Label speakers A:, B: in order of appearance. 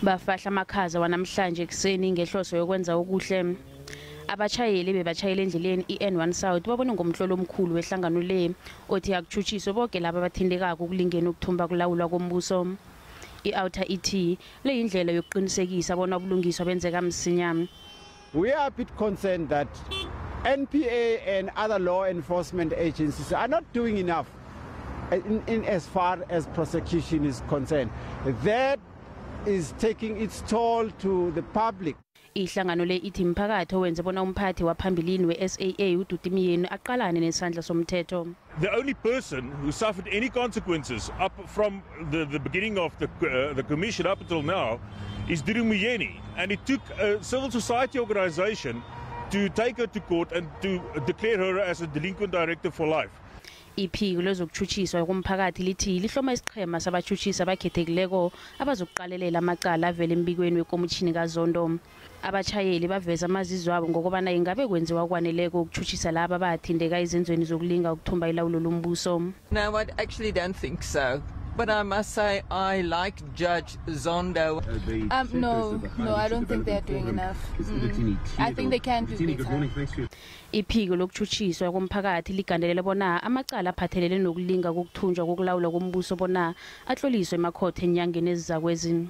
A: Bafahla amakhaza wanamhlanje ekuseni ngehloso yokwenza okuhle. Abatjhayeli bebatjhayela endleleni i-N1 South babone ngomhlolo omkhulu wehlangano le othi akutshutshiswe bonke laba abathintekako ukulingeni ukuthumba kulawulwa kombuso. I-Outer ET le yindlela yokuqinisekisa bona ubulungiswa benzeka msinya.
B: We are a bit concerned that NPA and other law enforcement agencies are not doing enough in as far as prosecution is concerned. That is taking its toll to the public.
A: Ihlangano le ithi mphakathi owenze bona umphathi waphambilini we-SAA uDudu Myeni aqalane nesandla somthetho.
C: The only person who suffered any consequences up from the beginning of the commission up until now is Dudu Myeni, and it took a civil society organization to take her to court and to declare her as a delinquent director for life.
A: Iphiko lezokutshutshiswa komphakathi lithi lihloma isiqhema sabatshutshisi abakhethekileko abazokuqalelela amacala avela embikweni wekomishini kaZondo. Abatjhayeli baveza amazizo abo ngokobana ingabe kwenziwa kwaneleko ukutshutshisa laba abathinteka ezenzweni zokulinga ukuthumba ilawulo lombuso.
D: No, I actually don't think so. But I must say I like Judge Zondo.
E: No, I don't think they're doing enough. I think they can do better.
A: Iphiko lokutshutshiswa komphakathi ligandelela bona amacala aphathelele nokulinga kokuthunjwa kokulawulwa kombuso bona atloliswe emakhotho enyangeni ezizakwezi.